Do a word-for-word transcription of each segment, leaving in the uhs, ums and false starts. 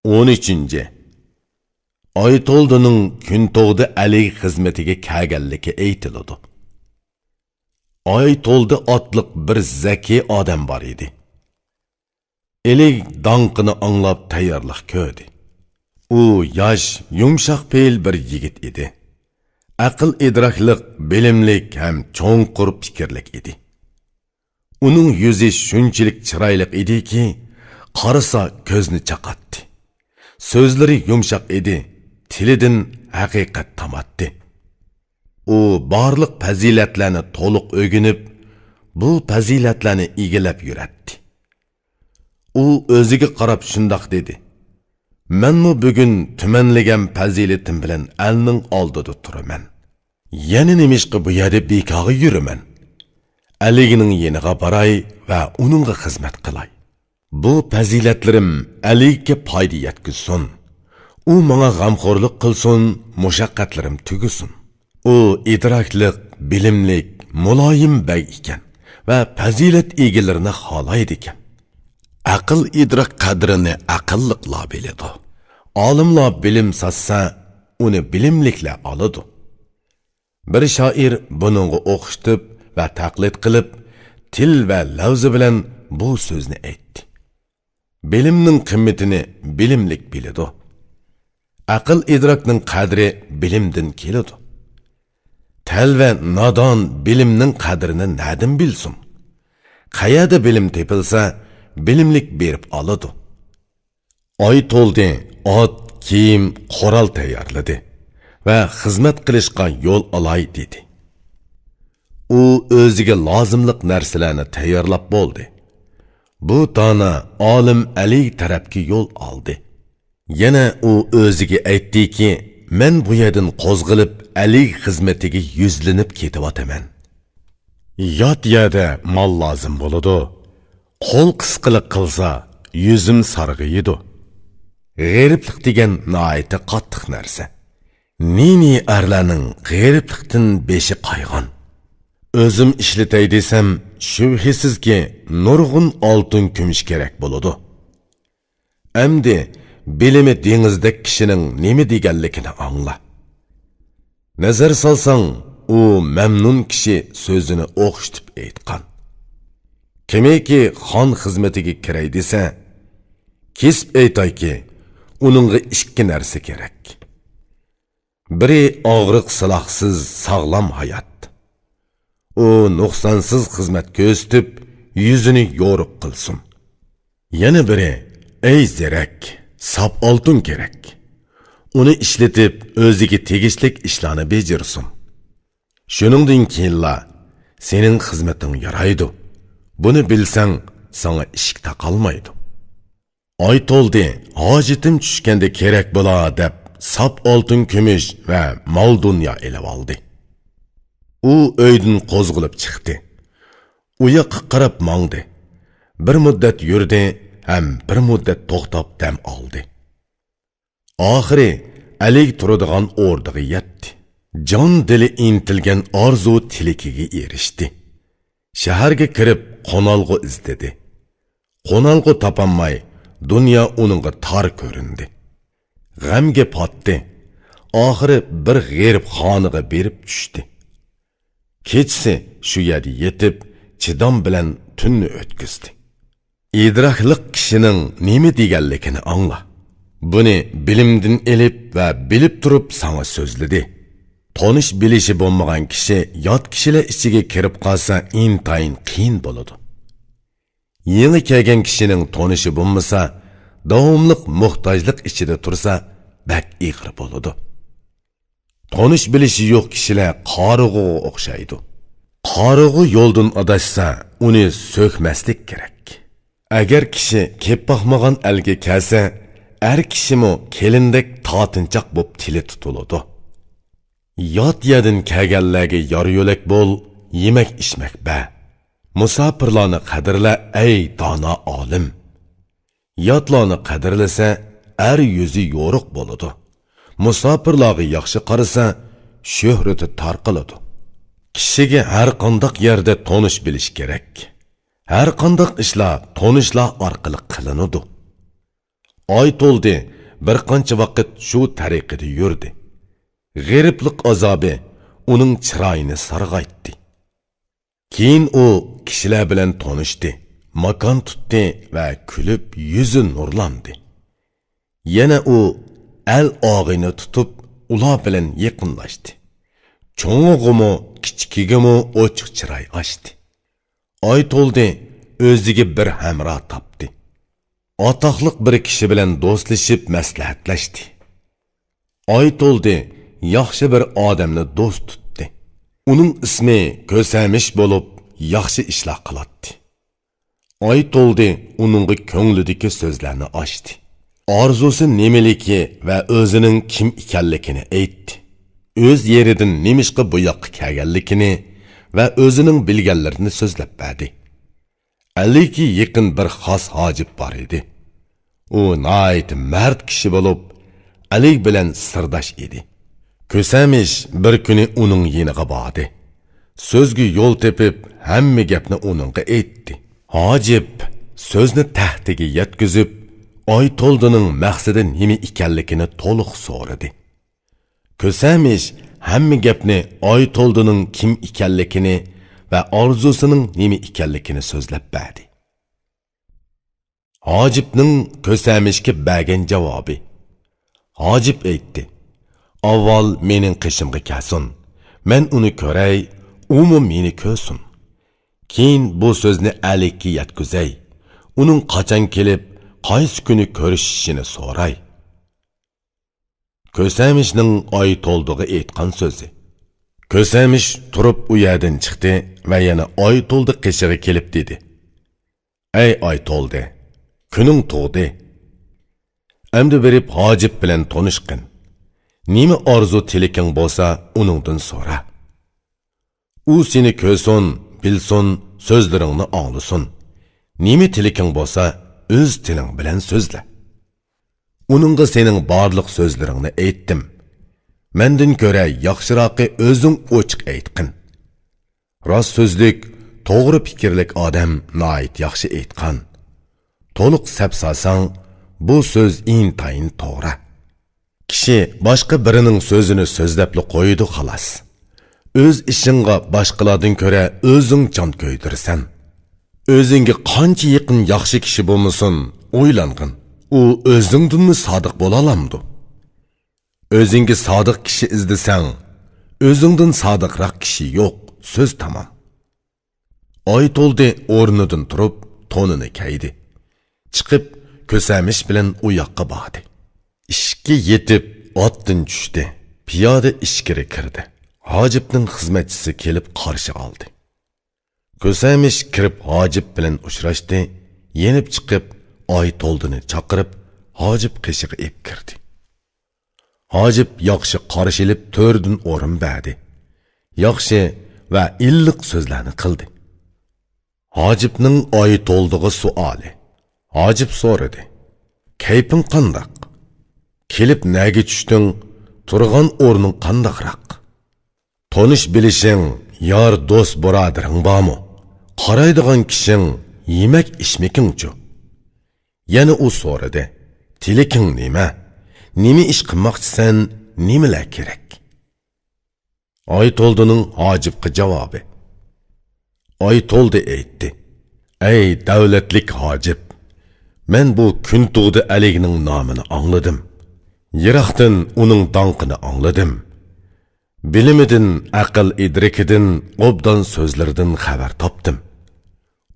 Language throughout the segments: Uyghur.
ئون ئۈچىنچى. ئايتولدىنىڭ كۈنتۇغدا ئەلىگ خىزمىتىگە كەلگەنلىكى ئېيتىلىدۇ. ئايتولدى ئاتلىق بىر زەكىي ئادەم بار ئىدى. ئېلىگ داڭقىنى ئاڭلاپ تەييارلىق كۆردى. ئۇ ياش، يۇمشاق پېئىل بىر يىگىت ئىدى. ئەقىل ئىدراكلىق، بىلىملىك ھەم چوڭقۇر پىكىرلىك ئىدى. ئۇنىڭ يۈزى شۇنچىلىك چىرايلىق ئىدىكى، قارىسا كۆزنى چاقاتتى. سۆزلىرى يۇمشاق ئىدى، تىلىدىن ھەقىقەت تاماتتى. ئۇ بارلىق پەزىلەتلەرنى تولۇق ئۆگىنىپ، بۇ پەزىلەتلەرنى ئىگىلەپ يۈرەتتى. ئۇ ئۆزىگە قاراپ شۇنداق دېدى: «مەنمۇ بۈگۈن تۈمەنلىگەن پەزىلىتىم بىلەن ئەلنىڭ ئالدىدا تۇرىمەن. يەنە نېمىشقا بۇ يەردە بىكارغا يۈرىمەن؟ ئەلىگنىڭ يېنىغا باراي ۋە ئۇنىڭغا خىزمەت قىلاي. بۇ پەزىلەتلىرىم ئەلىگە پايدا يەتكۈزسۇن. ئۇ ماڭا غەمخورلۇق قىلسۇن، مۇشەققەتلىرىم تۈگىسۇن.» ئۇ ئىدراكلىق، بىلىملىك، مۇلايىم بەگ ئىكەن ۋە پەزىلەت ئىگىلىرىنى خالايدىكەن. ئەقىل-ئىدراك قەدرىنى ئەقىللىقلار بىلىدۇ. ئالىملار بىلىم ساتسا، ئۇنى بىلىملىكلەر ئالىدۇ. بىر شائىر بۇنىڭغا ئوخشىتىپ ۋە تەقلىد قىلىپ، تىل ۋە لەۋزى بىلەن بۇ سۆزنى ئېيتتى: «بىلىمنىڭ قىممىتىنى بىلىملىك بىلىدۇ. ئەقىل-ئىدراكنىڭ قەدرى بىلىمدىن كېلىدۇ. تەلۋە نادان بىلىمنىڭ قەدرىنى نەدىن بىلسۇن؟ قەيەردە بىلىم تېپىلسا، بىلىملىك بېرىپ ئالىدۇ.» ئايتولدى ئات، كىيىم، قورال تەييارلىدى ۋە خىزمەت قىلىشقا يول ئالاي دېدى. ئۇ ئۆزىگە لازىملىق نەرسىلەرنى تەييارلاپ بولدى. بۇ دانا ئالىم ئەلىگ تەرەپكە يول ئالدى. يەنە ئۇ ئۆزىگە ئېيتتىكى: «مەن بۇ يەردىن قوزغىلىپ، ئەلىگ خىزمىتىگە يۈزلىنىپ كېتىۋاتىمەن. يات يەردە مال لازىم بولىدۇ. قول قىسقىلىق قىلسا، يۈزۈم سارغىيىدۇ. غېرىبلىق دېگەن ناھايىتى قاتتىق نەرسە. نى-نى ئەرلەرنىڭ غېرىبلىقتىن بېشى قايغان. ئۆزۈم ئىشلىتەي دېسەم، شۈبھىسىزكى، نۇرغۇن ئالتۇن كۈمۈش كېرەك بولىدۇ.» ئەمدى بىلىمى دېڭىزدەك كىشىنىڭ نېمە دېگەنلىكىنى ئاڭلا. نەزەر سالساڭ، ئۇ مەمنۇن كىشى سۆزىنى ئوخشىتىپ ئېيتقان. كىمكى خان خىزمىتىگە كىرەي دېسە، كېسىپ ئېيتايكى، ئۇنىڭغا ئىككى نەرسە كېرەك. بىرى ئاغرىق سىلاھسىز ساغلام ھايات. ئۇ نۇقسانسىز خىزمەت كۆرسىتىپ، يۈزىنى يورۇق قىلسۇن. يەنە بىرى، ئەي زېرەك، ساپ ئالتۇن كېرەك. ئۇنى ئىشلىتىپ، ئۆزىگە تېگىشلىك ئىشلارنى بېجىرسۇن. شۇنىڭدىن كېيىنلا سېنىڭ خىزمىتىڭ يارايدۇ. بۇنى بىلسەڭ، ساڭا ئىشىك تاقالمايدۇ. ئايتولدى ھاجىتىم چۈشكەندە كېرەك بولا دەپ، ساپ ئالتۇن كۈمۈش ۋە مال دۇنيا ئېلىۋالدى. ئۇ ئۆيدىن قوزغىلىپ چىقتى. ئۇ ياققا قاراپ ماڭدى. بىر مۇددەت يۈردى ھەم بىر مۇددەت توختاپ دەم ئالدى. ئاخىرى ئەلىگ تۇرىدىغان ئوردىغا يەتتى. جان دىلى ئىنتىلگەن ئارزۇ تىلىكىگە ئېرىشتى. شەھەرگە كىرىپ قونالغۇ ئىزدىدى. قونالغۇ تاپالماي، دۇنيا ئۇنىڭغا تار كۆرۈندى. غەمگە پاتتى. ئاخىرى بىر غېرىبخانىغا بېرىپ چۈشتى. كېچىسى شۇ يەردە يېتىپ، چىدام بىلەن تۈننى ئۆتكۈزدى. ئىدراكلىق كىشىنىڭ نېمە دېگەنلىكىنى ئاڭلا. بۇنى بىلىمدىن ئېلىپ ۋە بىلىپ تۇرۇپ ساڭا سۆزلىدى. تونۇش بىلىشى بولمىغان كىشى يات كىشىلەر ئىچىگە كىرىپ قالسا ئىنتايىن قىيىن بولىدۇ. يېڭى كەلگەن كىشىنىڭ تونۇشى بولمىسا، داۋاملىق موھتاجلىق ئىچىدە تۇرسا بەك ئېغىر بولىدۇ. تونۇش بىلىشى يوق كىشىلەر قارىغۇغا ئوخشايدۇ. قارىغۇ يولدىن ئاداشسا، ئۇنى سۆكمەسلىك كېرەك. ئەگەر كىشى كېلىپ باقمىغان ئەلگە كەلسە، ئەر كىشىمۇ كېلىندەك تارتىنچاق بولۇپ تىلى تۇتۇلىدۇ. يات يەردىن كەلگەنلەرگە يار يۆلەك بول، يېمەك ئىچمەك بەر. مۇساپىرلارنى قەدىرلە، ئەي دانا ئالىم. ياتلارنى قەدىرلىسە، ئەر يۈزى يورۇق بولىدۇ. مۇساپىرلارغا ياخشى قارىسا، شۆھرىتى تارقىلىدۇ. كىشىگە ھەر قانداق يەردە تونۇش بىلىش كېرەك. ھەر قانداق ئىشلار تونۇشلار ئارقىلىق قىلىنىدۇ. ئايتولدى بىر قانچە ۋاقىت شۇ تەرىقىدە يۈردى. غېرىبلىق ئازابى ئۇنىڭ چىرايىنى سارغايتتى. كېيىن ئۇ كىشىلەر بىلەن تونۇشتى، ماكان تۇتتى ۋە كۈلۈپ يۈزى نۇرلاندى. يەنە ئۇ ئەل ئاغىنە تۇتۇپ، ئۇلار بىلەن يېقىنلاشتى. چوڭىغىمۇ، كىچىكىگىمۇ ئوچۇق چىراي ئاچتى. ئايتولدى ئۆزىگە بىر ھەمراھ تاپتى. ئاتاقلىق بىر كىشى بىلەن دوستلىشىپ مەسلىھەتلەشتى. ئايتولدى ياخشى بىر ئادەمنى دوست تۇتتى. ئۇنىڭ ئىسمى كۆسەمىش بولۇپ، ياخشى ئىشلار قىلاتتى. ئايتولدى ئۇنىڭغا كۆڭلىدىكى سۆزلەرنى ئاچتى. ئارزۇسى نېمىلىكى ۋە ئۆزىنىڭ كىم ئىكەنلىكىنى ئېيتتى. ئۆز يېرىدىن نېمىشقا بۇ ياققا كەلگەنلىكىنى ۋە ئۆزىنىڭ بىلگەنلىرىنى سۆزلەپ بەردى. ئەلىگە يېقىن بىر خاس ھاجىپ بار ئىدى. ئۇ ناھايىتى مەرد كىشى بولۇپ، ئەلىگ بىلەن سىرداش ئىدى. كۆسەمىش بىر كۈنى ئۇنىڭ يېنىغا باردى. سۆزگە يول تېپىپ، ھەممە گەپنى ئۇنىڭغا ئېيتتى. ھاجىپ سۆزنى تەھتىگە يەتكۈزۈپ، ئايتولدىنىڭ مەقسىتى نېمە ئىكەنلىكىنى تولۇق سورىدى. كۆسەمىش ھەممە گەپنى، ئايتولدىنىڭ كىم ئىكەنلىكىنى ۋە ئارزۇسىنىڭ نېمە ئىكەنلىكىنى سۆزلەپ بەردى. ھاجىپنىڭ كۆسەمىشكە بەرگەن جاۋابى. ھاجىپ ئېيتتى: «ئاۋۋال مېنىڭ قېشىمغا كەلسۇن، مەن ئۇنى كۆرەي، ئۇمۇ مېنى كۆرسۇن. كېيىن بۇ سۆزنى ئەلىگە يەتكۈزەي، ئۇنىڭ قاچان كېلىپ، قايسى كۈنى كۆرۈشۈشىنى سوراي.» كۆسەمىشنىڭ ئايتولدىغا ئېيتقان سۆزى. كۆسەمىش تۇرۇپ ئۇ يەردىن چىقتى ۋە يەنە ئايتولدى قېشىغا كېلىپ دېدى: «ئەي ئايتولدى، كۈنۈڭ تۇغدى. ئەمدى بېرىپ ھاجىپ بىلەن تونۇشقىن. نېمە ئارزۇ تىلىكىڭ بولسا، ئۇنىڭدىن سورا. ئۇ سېنى كۆرسۇن، بىلسۇن، سۆزلىرىڭنى ئاڭلىسۇن. نېمە تىلىكىڭ بولسا، ئۆز تىلىڭ بىلەن سۆزلە. ئۇنىڭغا سېنىڭ بارلىق سۆزلىرىڭنى ئېيتتىم. مەندىن كۆرە ياخشىراقى ئۆزۈڭ ئوچۇق ئېيتقىن.» راست سۆزلۈك، توغرا پىكىرلىك ئادەم ناھايىتى ياخشى ئېيتقان. تولۇق سەپ سالساڭ، بۇ سۆز ئىنتايىن توغرا. كىشى باشقا بىرىنىڭ سۆزىنى سۆزلەپلا قويىدۇ، خالاس. ئۆز ئىشىڭغا باشقىلاردىن كۆرە ئۆزۈڭ جان كۆيدۈرىسەن. ئۆزۈڭگە قانچە يېقىن ياخشى كىشى بولمىسۇن، ئويلانغىن، ئۇ ئۆزۈڭدىنمۇ سادىق بولالامدۇ؟ ئۆزۈڭگە سادىق كىشى ئىزدىسەڭ، ئۆزۈڭدىن سادىقراق كىشى يوق، سۆز تامام. ئايتولدى ئورنىدىن تۇرۇپ، تونىنى كەيدى. چىقىپ، كۆسەمىش بىلەن ئۇ ياققا باردى. ئىشىككە يېتىپ، ئاتتىن چۈشتى. پىيادە ئىچكىرى كىردى. ھاجىپنىڭ خىزمەتچىسى كېلىپ قارشى ئالدى. كۆسەمىش كىرىپ ھاجىپ بىلەن ئۇچراشتى، يېنىپ چىقىپ، ئايتولدىنى چاقىرىپ، ھاجىپ قېشىغا ئېلىپ كىردى. ھاجىپ ياخشى قارشى ئېلىپ، تۆردىن ئورۇن بەردى. ياخشى ۋە ئىللىق سۆزلەرنى قىلدى. ھاجىپنىڭ ئايتولدىغا سوئالى. ھاجىپ سورىدى: «كەيپىڭ قانداق؟ كېلىپ نەگە چۈشتۈڭ؟ تۇرغان ئورنۇڭ قانداقراق؟ تونۇش بىلىشىڭ، يار دوست بۇرادىرىڭ بارمۇ؟ قارايدىغان كىشىڭ، يېمەك ئىچمىكىڭچۇ؟» يەنە ئۇ سورىدى: «تىلىكىڭ نېمە؟ نېمە ئىش قىلماقچىسەن؟ نېمىلەر كېرەك؟» ئايتولدىنىڭ ھاجىپقا جاۋابى. ئايتولدى ئېيتتى: «ئەي دەۋلەتلىك ھاجىپ، مەن بۇ كۈنتۇغدا ئەلىگنىڭ نامىنى ئاڭلىدىم. يىراقتىن ئۇنىڭ داڭقىنى ئاڭلىدىم. بىلىمىدىن، ئەقىل ئىدرىكىدىن، ئوبدان سۆزلىرىدىن خەۋەر تاپتىم.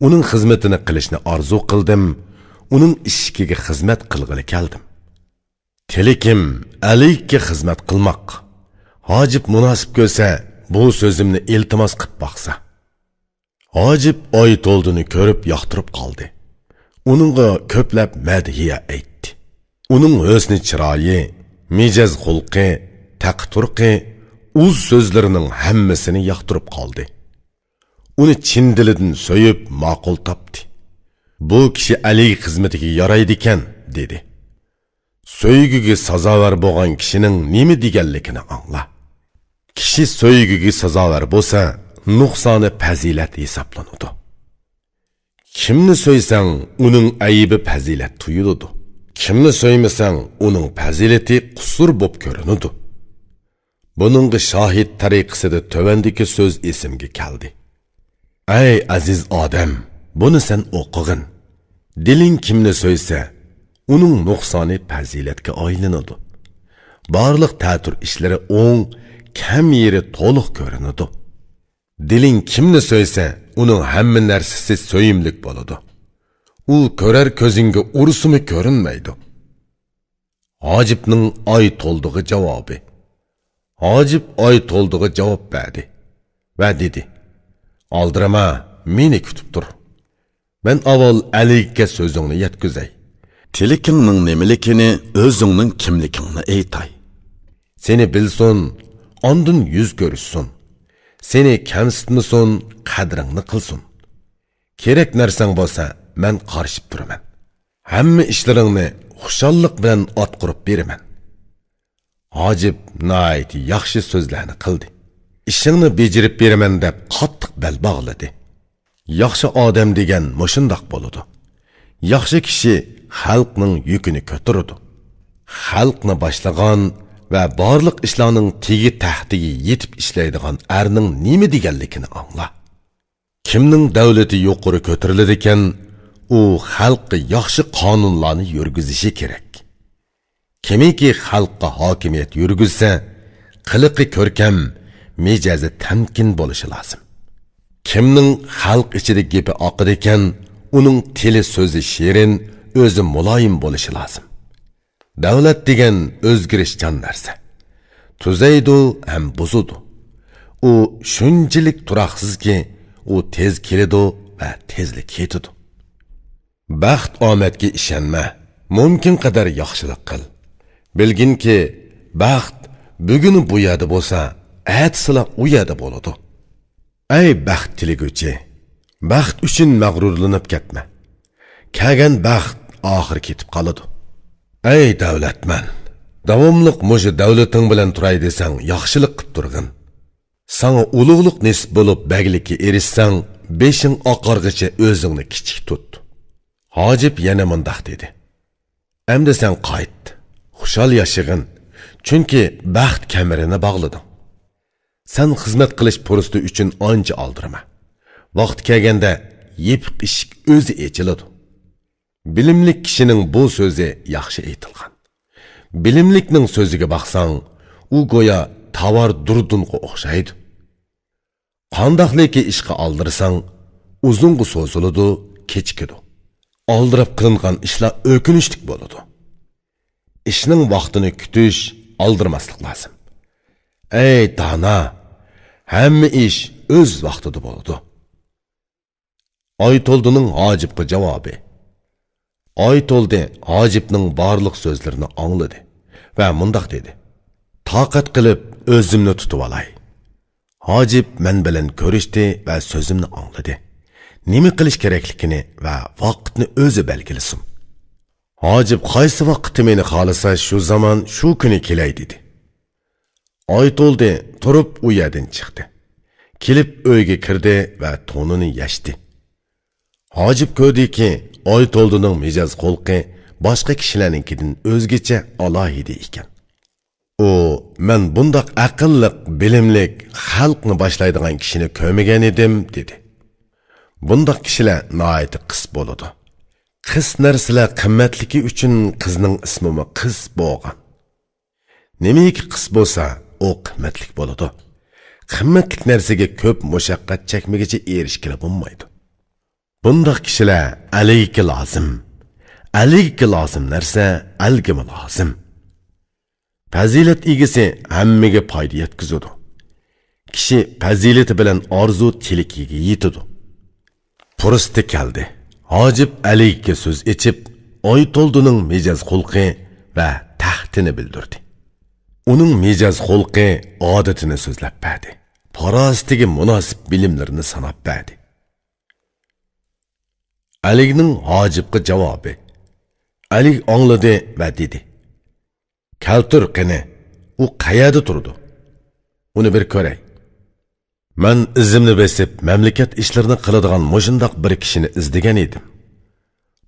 ئۇنىڭ خىزمىتىنى قىلىشنى ئارزۇ قىلدىم، ئۇنىڭ ئىشىكىگە خىزمەت قىلغىلى كەلدىم. تىلىكىم ئەلىگكە خىزمەت قىلماق. ھاجىپ مۇناسىپ كۆرسە، بۇ سۆزۈمنى ئىلتىماس قىپ باقسا.» ھاجىپ ئايتولدىنى كۆرۈپ ياقتۇرۇپ قالدى. ئۇنىڭغا كۆپلەپ مەدھىيە ئېيتتى. ئۇنىڭ ھۆسنى چىرايى، مىجەز خۇلقى، تەقى تۇرقى، ئۇز سۆزلىرىنىڭ ھەممىسىنى ياقتۇرۇپ قالدى. ئۇنى چىن دىلىدىن سۆيۈپ ماقۇل تاپتى. «بۇ كىشى ئەلىگ خىزمىتىگە يارايدىكەن» دېدى. سۆيگۈگە سازاۋەر بولغان كىشىنىڭ نېمە دېگەنلىكىنى ئاڭلا. كىشى سۆيگۈگە سازاۋەر بولسا، نۇقسانى پەزىلەت ھېسابلىنىدۇ. كىمنى سۆيسەڭ، ئۇنىڭ ئەيىبى پەزىلەت تۇيۇلىدۇ. كىمنى سۆيمىسەڭ، ئۇنىڭ پەزىلىتى قۇسۇر بوپ كۆرۈنىدۇ. بۇنىڭغا شاھىت تەرىقىسىدە تۆۋەندىكى سۆز ئېسىمگە كەلدى. ئەي ئەزىز ئادەم، بۇنى سەن ئوقۇغىن. دىلىڭ كىمنى سۆيسە، ئۇنىڭ نۇقسانى پەزىلەتكە ئايلىنىدۇ. بارلىق تەتۈر ئىشلىرى ئوڭ، كەم يېرى تولۇق كۆرۈنىدۇ. دىلىڭ كىمنى سۆيسە، ئۇنىڭ ھەممە نەرسىسى سۆيۈملۈك بولىدۇ. ئۇ كۆرەر كۆزۈڭگە ئۇرسىمۇ كۆرۈنمەيدۇ. ھاجىپنىڭ ئاي تولدىغا جاۋابى. ھاجىپ ئاي تولدىغا جاۋاب بەردى ۋە دېدى: «ئالدىرىما، مېنى كۈتۈپ تۇر. مەن ئاۋۋال ئەلىگە سۆزۈڭنى يەتكۈزەي. تىلىكىڭنىڭ نېمىلىكىنى، ئۆزۈڭنىڭ كىملىكىڭنى ئېيتاي. سېنى بىلسۇن، ئاندىن يۈز كۆرۈشسۇن. سېنى كەمسىتمىسۇن، قەدرىڭنى قىلسۇن. كېرەك نەرسەڭ بولسا، مەن قارىشىپ تۇرىمەن. ھەممە ئىشلىرىڭنى خۇشاللىق بىلەن ئاتقۇرۇپ بېرىمەن.» ھاجىپ ناھايىتى ياخشى سۆزلەرنى قىلدى. «ئىشىڭنى بېجىرىپ بېرىمەن» دەپ قاتتىق بەل باغلىدى. ياخشى ئادەم دېگەن مۇشۇنداق بولىدۇ. ياخشى كىشى خەلقنىڭ يۈكىنى كۆتۈرىدۇ. خەلقنى باشلىغان ۋە بارلىق ئىشلارنىڭ تېگى تەختىگە يېتىپ ئىشلەيدىغان ئەرنىڭ نېمە دېگەنلىكىنى ئاڭلا. كىمنىڭ دەۋلىتى يۇقىرى كۆتۈرۈلىدىكەن، ئۇ خەلققە ياخشى قانۇنلارنى يۈرگۈزۈشى كېرەك. كىمكى خەلققە ھاكىمىيەت يۈرگۈزسە، قىلىقى كۆركەم، مىجەزى تەمكىن بولۇشى لازىم. كىمنىڭ خەلق ئىچىدە گېپى ئاقىدىكەن، ئۇنىڭ تىلى سۆزى شېرىن، ئۆزى مۇلايىم بولۇشى لازىم. دەۋلەت دېگەن ئۆزگىرىشچان نەرسە. تۈزەيدۇ ھەم بۇزىدۇ. ئۇ شۇنچىلىك تۇراقسىزكى، ئۇ تېز كېلىدۇ ۋە تېزلا كېتىدۇ. بەخت ئامەتكە ئىشەنمە، مۇمكىن قەدەر ياخشىلىق قىل. بىلگىنكى، بەخت بۈگۈن بۇ يەردە بولسا، ئەتىسىلا ئۇ يەردە بولىدۇ. ئەي بەخت تىلىگۈچى، بەخت ئۈچۈن مەغرۇرلىنىپ كەتمە. كەلگەن بەخت ئاخىر كېتىپ قالىدۇ. ئەي دەۋلەتمەن، داۋاملىق مۇشۇ دەۋلىتىڭ بىلەن تۇراي دېسەڭ، ياخشىلىق قىپ تۇرغىن. ساڭا ئۇلۇغلۇق نېسىپ بولۇپ، بەگلىككە ئېرىشسەڭ، بېشىڭ ئاقارغىچە ئۆزۈڭنى كىچىك تۇت. ھاجىپ يەنە مۇنداق دېدى: «ئەمدى سەن قايت، خۇشال ياشىغىن، چۈنكى بەخت كەمىرىنى باغلىدىڭ. سەن خىزمەت قىلىش پۇرسىتى ئۈچۈن ئانچە ئالدىرىما. ۋاقتى كەلگەندە يېپىق ئىشىك ئۆزى ئېچىلىدۇ.» بىلىملىك كىشىنىڭ بۇ سۆزى ياخشى ئېيتىلغان. بىلىملىكنىڭ سۆزىگە باقساڭ، ئۇ گويا تاۋار دۇردۇنغا ئوخشايدۇ. قانداقلىكى ئىشقا ئالدىرىساڭ، ئۇزۇنغا سوزۇلىدۇ، كېچىكىدۇ. ئالدىراپ قىلىنغان ئىشلار ئۆكۈنۈشلۈك بولىدۇ. ئىشنىڭ ۋاقتىنى كۈتۈش، ئالدىرىماسلىق لازىم. ئەي دانا، ھەممە ئىش ئۆز ۋاقتىدا بولىدۇ. ئايتولدىنىڭ ھاجىپقا جاۋابى. ئايتولدى ھاجىپنىڭ بارلىق سۆزلىرىنى ئاڭلىدى ۋە مۇنداق دېدى: «تاقەت قىلىپ ئۆزۈمنى تۇتۇۋالاي.» ھاجىپ مەن بىلەن كۆرۈشتى ۋە سۆزۈمنى ئاڭلىدى. نېمە قىلىش كېرەكلىكىنى ۋە ۋاقىتنى ئۆزى بەلگىلىسۇن. ھاجىپ قايسى ۋاقىتتا مېنى خالىسا، شۇ زامان، شۇ كۈنى كېلەي، دېدى. ئايتولدى تۇرۇپ ئۇ يەردىن چىقتى. كېلىپ ئۆيگە كىردى ۋە تونىنى يەشتى. ھاجىپ كۆردىكى، ئايتولدىنىڭ مىجەز خۇلقى باشقا كىشىلەرنىڭكىدىن ئۆزگىچە، ئالاھىدە ئىكەن. ئۇ، «مەن بۇنداق ئەقىللىق، بىلىملىك، خەلقنى باشلايدىغان كىشىنى كۆرمىگەن ئىدىم» دېدى. بۇنداق كىشىلەر ناھايىتى قىس بولىدۇ. قىس نەرسىلەر قىممەتلىكى ئۈچۈن قىزنىڭ ئىسمىمۇ قىس بولغان. نېمىكى قىس بولسا، ئۇ قىممەتلىك بولىدۇ. قىممەتلىك نەرسىگە كۆپ مۇشەققەت چەكمىگۈچە ئېرىشكىلى بولمايدۇ. بۇنداق كىشىلەر ئەلگىكى لازىم. ئەلگىكى لازىم نەرسە ئەلگىمۇ لازىم. پەزىلەت ئىگىسى ھەممىگە پايدا يەتكۈزىدۇ. كىشى پەزىلىتى بىلەن ئارزۇ تىلىكىگە يېتىدۇ. پۇرسىتى كەلدى. ھاجىپ ئەلگىكى سۆز ئېچىپ، ئايتولدىنىڭ مىجەز خۇلقى ۋە تەختىنى بىلدۈردى. ئۇنىڭ مىجەز خۇلقى، ئادىتىنى سۆزلەپ بەردى. پاراسىتىگە مۇناسىپ بىلىملىرىنى ساناپ بەردى. ئەلىگنىڭ ھاجىپقا جاۋابى. ئەلىگ ئاڭلىدى ۋە دېدى: «كەلتۈر قېنى، ئۇ قەيەردە تۇرىدۇ؟ ئۇنى بىر كۆرەي.» مەن ئىزىمنى بېسىپ، مەملىكەت ئىشلىرىنى قىلىدىغان مۇشۇنداق بىر كىشىنى ئىزدىگەن ئىدىم.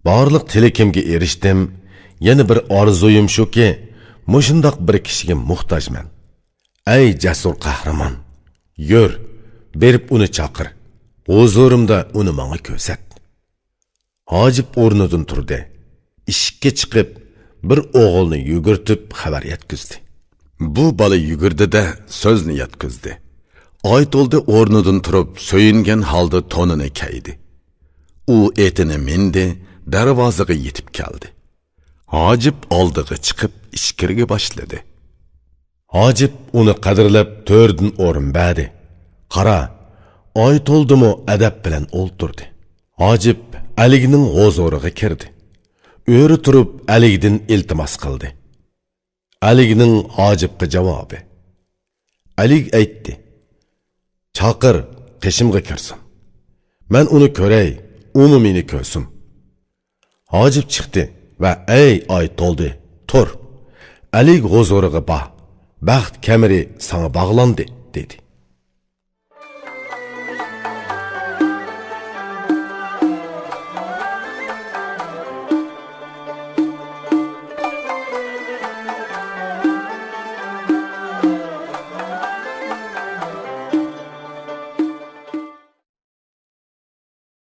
بارلىق تىلىكىمگە ئېرىشتىم، يەنە بىر ئارزۇيۇم شۇكى، مۇشۇنداق بىر كىشىگە موھتاجمەن. ئەي جەسۇر قەھرىمان، يۈر، بېرىپ ئۇنى چاقىر، ھۇزۇرۇمدا ئۇنى ماڭا كۆرسەت. ھاجىپ ئورنىدىن تۇردى. ئىشىككە چىقىپ، بىر ئوغۇلنى يۈگۈرتۈپ خەۋەر يەتكۈزدى. بۇ بالا يۈگۈردى-دە، سۆزنى يەتكۈزدى. ئايتولدى ئورنىدىن تۇرۇپ، سۆيۈنگەن ھالدا تونىنى كەيدى. ئۇ ئېتىنى مىندى، دەرۋازىغا يېتىپ كەلدى. ھاجىپ ئالدىغا چىقىپ، ئىچكىرىگە باشلىدى. ھاجىپ ئۇنى قەدىرلەپ، تۆردىن ئورۇن بەردى. قارا، ئايتولدىمۇ ئەدەپ بىلەن ئولتۇردى. ھاجىپ ئەلىگنىڭ ھۇزۇرىغا كىردى. ئۆرە تۇرۇپ، ئەلىگدىن ئىلتىماس قىلدى. ئەلىگنىڭ ھاجىپقا جاۋابى. ئەلىگ ئېيتتى: «چاقىر، قېشىمغا كىرسۇن. مەن ئۇنى كۆرەي، ئۇمۇ مېنى كۆرسۇن.» ھاجىپ چىقتى ۋە: «ئەي ئايتولدى، تۇر. ئەلىگ ھۇزۇرىغا بار. بەخت كەمىرى ساڭا باغلاندى» دېدى.